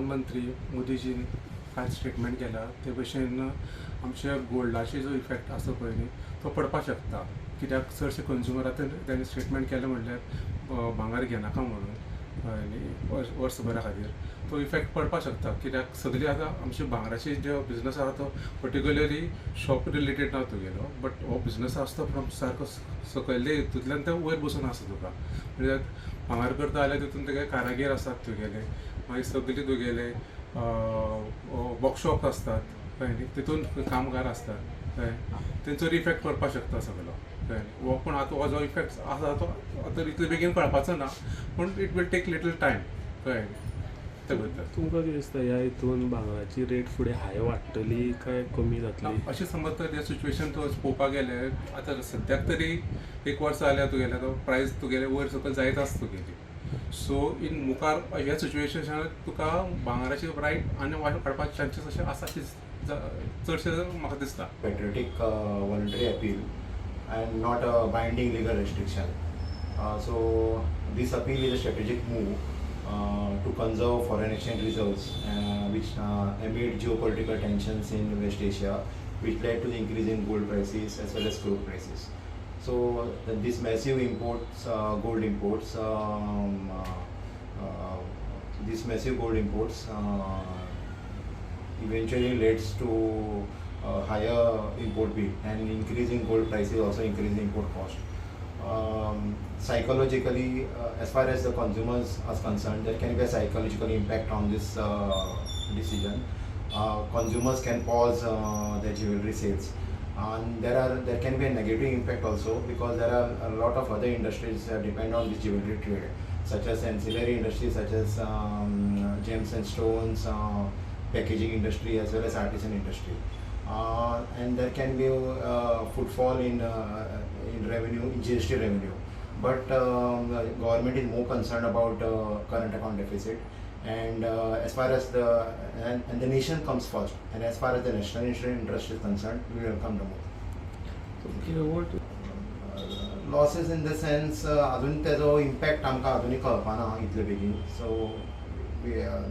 प्रधानमंत्री मोदीजीन कांय स्टेटमेंट केला ते भशेन आमच्या गोल्डाचेर जो इफेक्ट आसा पळय न्ही, तो पडपाक शकता, कित्याक चडशे कंज्युमर आतां तेणी स्टेटमेंट केलें म्हणल्यार भांगर घेनाका म्हणून, कळ्ळें न्ही, वर्सभरा खातीर तो इफेक्ट पडपाक शकता, कित्याक सगळी आतां आमचे भांगराचे जे बिजनस आसा तो पर्टिक्युलरली शॉप रिलेटेड ना तुगेलो, बट हो बिजनस आसा तो फ्रॉम सारको सकयल्ले हितूंतल्यान ते वयर बसून आसा तुका. म्हणल्यार भांगर करता जाल्यार तितून तुगे कारागीर आसात तुगेले, मागीर सगळे तुगेले वर्कशॉप आसतात, कळ्ळें न्ही, तितून कामगार आसतात, कळ्ळें, तेंचो इफेक्ट पडपाक शकता सगलो, कळ्ळें न्ही. हो पूण आतां हो जो इफेक्ट आसा तो आतां इतले बेगीन कळपाचो ना, पूण it will take little time, कळ्ळें न्ही, ते बद्दल. तुमकां कितें दिसता, ह्या हितून भांगराची रेट फुडें हाय वाडटली काय कमी जातली? अशें समज तर हें सिच्युएशन तूं पळोवपाक गेल्यार आतां सद्याक तरी एक वर्स जाल्यार तुगेलें तो प्रायस तुगेलें वयर सकयल जायत आसा तुगेली. सो इन मुखार ह्या सिच्युएशनान तुका भांगराची प्रायस आनी वाडपाचे चान्सीस अशें आसा चडशें म्हाका दिसता. Patriotic voluntary appeal and not a binding legal restriction. So this appeal is a strategic move to conserve foreign exchange reserves, which amid geopolitical tensions in West Asia, which led to the increase in gold prices as well as crude prices. So this massive imports, gold imports, this massive gold imports eventually leads to higher import bill, and increase in gold prices also increase the import cost. Psychologically, as far as the consumers are concerned, there can be a psychological impact on this decision. Consumers can pause their jewelry sales, and there can be a negative impact also, because there are a lot of other industries that depend on this jewelry trade, such as ancillary industries such as gems and stones, packaging industry, as well as artisan industry. And there can be a footfall in revenue, in GST revenue. But the government is more concerned about current account deficit, and as far as the and the nation comes first, and as far as the national interest is concerned, we welcome the move. Okay, what Losses in the sense, अजून तेजो impact आमकां अजुनूय कळपाना इतले बेगीन, so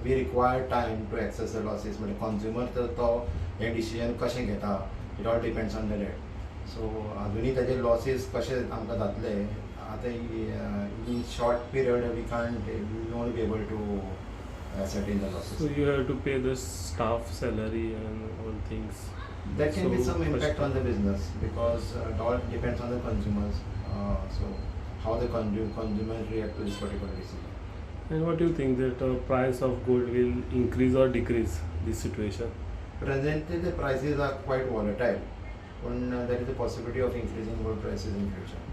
we require time to assess the losses. म्हणजे consumer तर तो हें डिसिजन कशें घेता, it all depends on the rate. So अजुनूय तेजे लॉसीस कशे आमकां जातले आतां in short period we can't, we won't be able to ascertain the losses. So you have to pay the staff salary and all things. There can be So, some impact on the business, because it all depends on the consumers. So how the consumers react to this particular decision. And what do you think that price of gold will increase or decrease this situation? Presently, the prices are quite volatile. But there is a possibility of increasing gold prices in future.